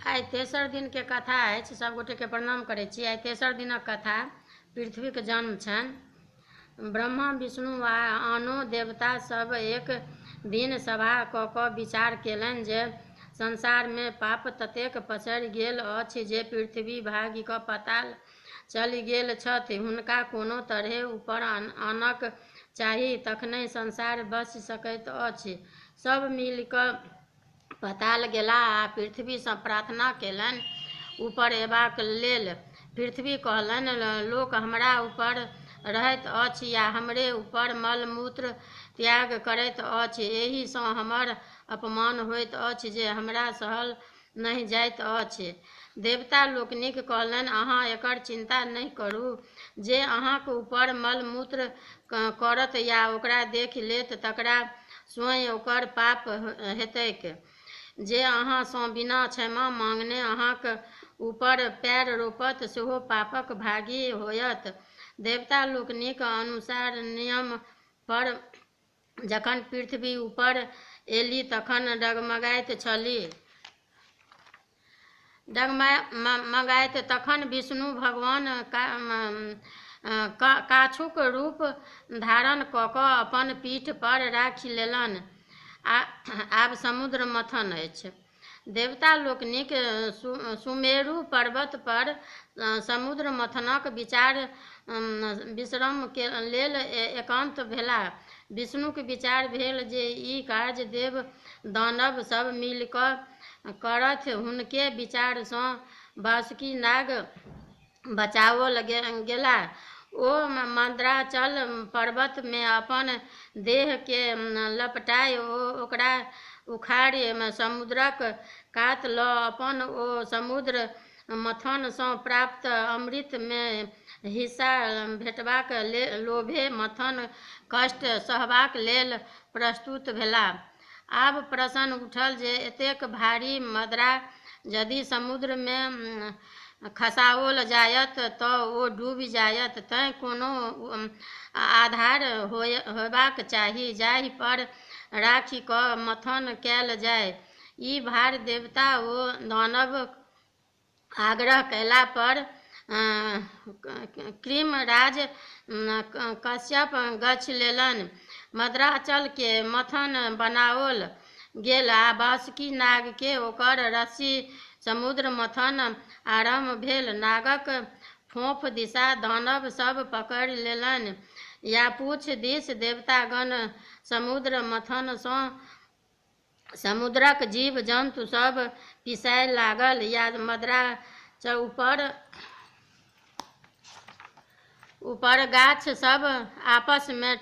आइ तेसर दिनके कथा अछि। सभगोटेके प्रणाम करै छी। आइ तेसर दिनक कथा पृथ्वीक जन्म छनि। ब्रह्मा, विष्णु आ आनो देवता सभ एक दिन सभा कऽ कऽ विचार केलनि जे संसारमे पाप ततेक पसरि गेल अछि जे पृथ्वी भागि कऽ पाताल चलि गेल छथि। हुनका कोनो तरहेँ ऊपर आनक चाही, तखनहि संसार बचि सकैत अछि। सभ मिलि कऽ पाताल गेलाह आ पृथ्वीसँ प्रार्थना केलनि ऊपर एबाक लेल। पृथ्वी कहलनि, लोक हमरा ऊपर रहैत अछि या हमरे ऊपर मल-मूत्र त्याग करैत अछि। एहिसँ हमर अपमान होइत अछि जे हमरा सहल नहि जाइत अछि। देवता लोकनिक कहलनि, अहाँ एकर चिन्ता नहि करू। जे अहाँक ऊपर मल-मूत्र करत या ओकरा देखि लेत तकरा स्वयं ओकर पाप हेतैक। जे अहाँसँ बिना क्षमा मांगने अहाँक ऊपर पैर रोपत सेहो पापक भागी होयत। देवता लोकनिक अनुसार नियम पर जखन पृथ्वी ऊपर एली तखन डगमगाइत छली। डगमगाइत तखन विष्णु भगवान काछुक रूप धारण कऽ कऽ अपन पीठ पर राखि लेलनि। आब समुद्र मथन अछि। देवता लोकनिक सुमेरु पर्वत पर समुद्र मथनक विचार विश्रम के लेल एकान्त भेलाह। विष्णुक विचार भेल जे ई कार्य देव दानव सब मिलि कऽ करथि। हुनके विचारसँ बासुकी नाग बचाओल गेलाह। ओ मद्राचल पर्वत मे अपन देह के लपटाय ओकरा उखाड़ि समुद्रक कात लऽ अपन ओ समुद्र मथन सँ प्राप्त अमृत मे हिस्सा भेटबाक लोभे मथन कष्ट सहबाक लेल प्रस्तुत भेलाह। आब प्रश्न उठल जे एतेक भारी मदरा यदि समुद्र मे खसाओल जायत तऽ ओ डूबि जायत, तैं कोनो आधार होयबाक चाही जाहि पर राखि कऽ मथन कयल जाय। ई भार देवता ओ दानव आग्रह कयला पर कृमराज कश्यप गछि लेलनि। मद्राचल के मथन बनाओल गेल आ बासुकी नाग के ओकर रस्सी समुद्र मथन आरम्भ भेल। नागक फोंफ दिशा दानव सब पकड़ि लेलनि या पूँछ दिस देवतागण। समुद्र मथन सँ समुद्रक जीव-जन्तु सब पिसाय लागल या मद्राचल ऊपर गाछ सब आपस मे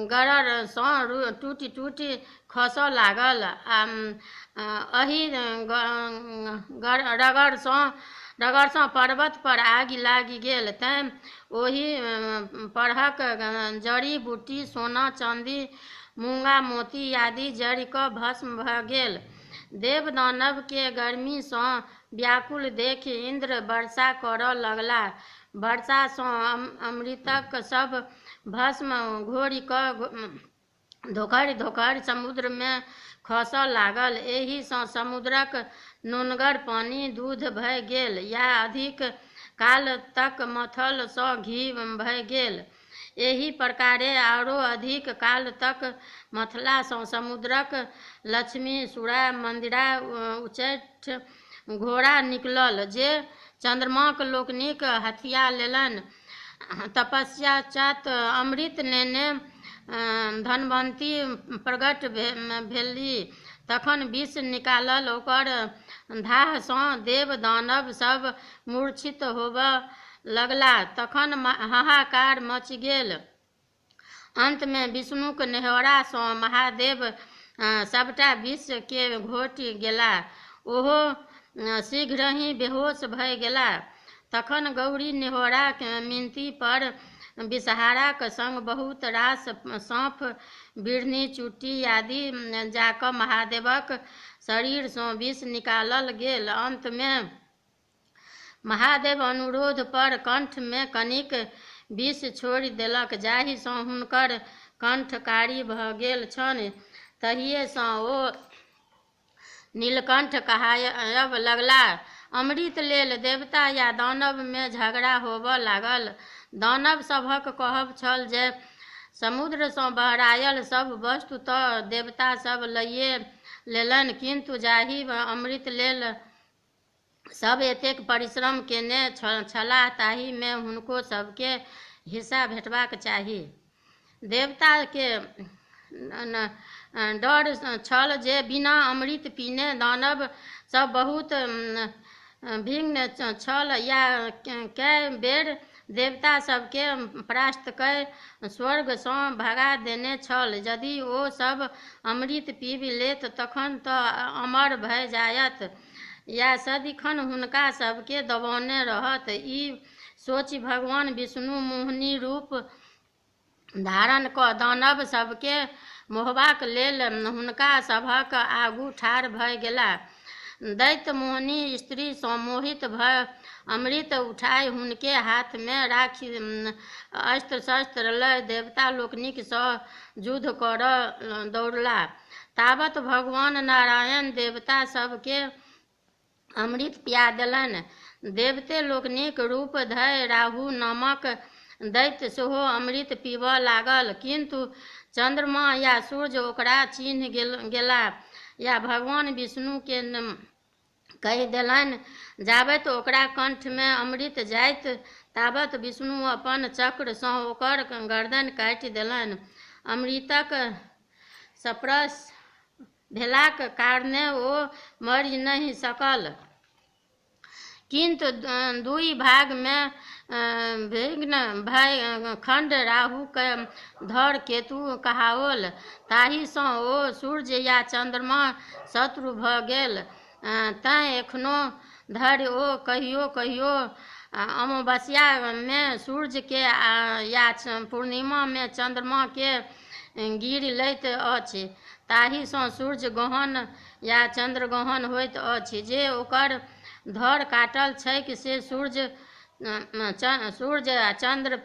गरड़ सँ टूटि-टूटि खसऽ लागल। एहि रगड़ सँ पर्वत पर आगि लागि गेल, तैं ओहि परहक जड़ी-बूटी, सोना-चांदी, मूंगा-मोती आदि जरि कऽ भस्म भऽ गेल। देव-दानव के गर्मी सँ व्याकुल देखि इन्द्र वर्षा करऽ लगलाह। वर्षा सँ अमृतक सब भस्म घोरि कऽ धोखरि-धोखरि समुद्र मे खसऽ लागल। एहि सँ समुद्रक नोनगर पानि दूध भए गेल या अधिक काल तक मथल सँ घी भए गेल। एहि प्रकारे आरो अधिक काल तक मथला सँ समुद्रक लक्ष्मी, सुरा, मन्दिरा, उच्चैठ घोड़ा निकलल जे चन्द्रमाक लोकनिक हथिया लेलनि। तपस्याचात अमृत नेने धन्वन्ती प्रगट भेलीह। तखन विष निकालल ओकर धाह सँ देव-दानव सब मूर्छित होबय लगलाह। तखन हाहाकार मचि गेल। अंत मे विष्णुक नेहोरा सँ महादेव सबटा विष के घोंटि गेलाह। ओहो शीघ्रहि बेहोश भए गेलाह। तखन गौरी नेहोरा मिनती पर विषहाराक संग बहुत रास साँप, बिढ़नी, चुट्टी आदि जा कऽ महादेवक शरीर सँ विष निकालल गेल। अंत मे महादेव अनुरोध पर कंठ मे कनिक विष छोड़ि देलक जाहि सँ हुनकर कंठ कारी भऽ गेल छनि। तहिये सँ ओ नीलकंठ कहायब लगला। अमृत लेल देवता या दानव मे झगड़ा होबय लागल। दानव सभक कहब छल जे समुद्र सँ बहरायल सभ वस्तु तँ देवता सभ लइए लेलनि, किन्तु जाहि अमृत लेल सभ एतेक परिश्रम केने छलाह ताहि मे हुनको सभकेँ हिस्सा भेटबाक चाही। देवता के डर छल जे बिना अमृत पीने दानव सभ बहुत भिन्न छल या कय बेर देवता सभकेँ परास्त कय स्वर्ग सँ भगा देने छल। यदि ओ सभ अमृत पीबि लेत तखन तँ अमर भऽ जायत या सदिखन हुनका सभकेँ दबौने रहत। ई सोचि भगवान विष्णु मोहिनी रूप धारण कऽ दानव सभकेँ मोहबाक लेल हुनका सभक आगू ठाढ़ भऽ गेलाह। दैत्य मोहिनी स्त्री सँ मोहित भऽ अमृत उठाय हुनके हाथ मे राखि अस्त्र-शस्त्र लय देवता लोकनि सँ युद्ध करऽ दौड़लाह। तावत भगवान नारायण देवता सभ केँ अमृत पिया देलनि। देवते लोकनिक रूप धय राहु नामक दैत्य सेहो अमृत पीबऽ लागल, किन्तु चन्द्रमा या सूर्य ओकरा चिन्ह गेलाह या भगवान विष्णु केँ कहि देलनि। जाबत ओकरा कंठ मे अमृत जाइत ताबत विष्णु अपन चक्र सँ ओकर गर्दनि काटि देलनि। अमृतक स्पर्श भेलाक कारणेँ ओ मरि नहि सकल, किन्तु दुइ भाग मे भिन्न भय खण्ड राहु के धड़ केतु कहाओल। ताहि सँ ओ सूर्य या चन्द्रमा शत्रु भऽ गेल। तैं एखनो धरि ओ कहियो-कहियो अमावस्या मे सूर्य केँ या पूर्णिमा मे चन्द्रमा केँ गीड़ि लैत अछि। ताहि सँ सूर्य ग्रहण या चन्द्रग्रहण होइत अछि। जे ओकर धड़ काटल छैक से सूर्य आ चन्द्र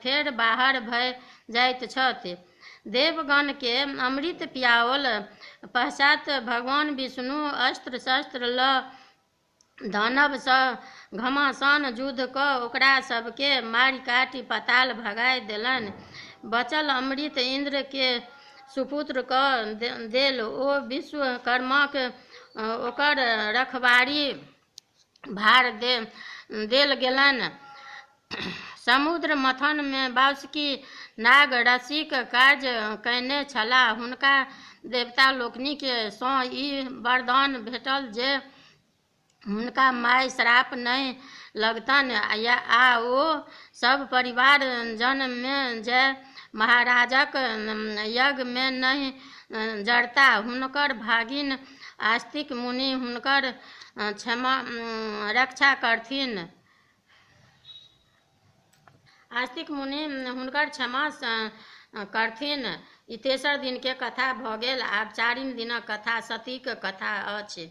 फेर बाहर भऽ जाइत छथि। देवगण केँ अमृत पियाओल पश्चात् भगवान विष्णु अस्त्र-शस्त्र लऽ दानव सँ घमासान युद्ध कऽ ओकरा सभकेँ मारि-काटि पाताल भगाय देलनि। बचल अमृत इन्द्र के सुपुत्र कऽ देल। ओ विश्वकर्माक ओकर रखबारी भार देल गेलनि। समुद्र मथन मे वासुकी नाग रस्सीक कार्य कयने छलाह। हुनका देवता लोकनि सँ ई वरदान भेटल जे हुनका माय श्राप नहि लगतनि आ ओ सभ परिवार जनमेजय महाराजक यज्ञ मे नहि जरता। हुनकर भागिन आस्तिक मुनि हुनकर क्षमा रक्षा करथिन। आस्तिक मुनि हुनकर क्षमा करथिन। ई तेसर दिन के कथा भऽ गेल। आब चारिम दिनक कथा सतीक कथा अछि।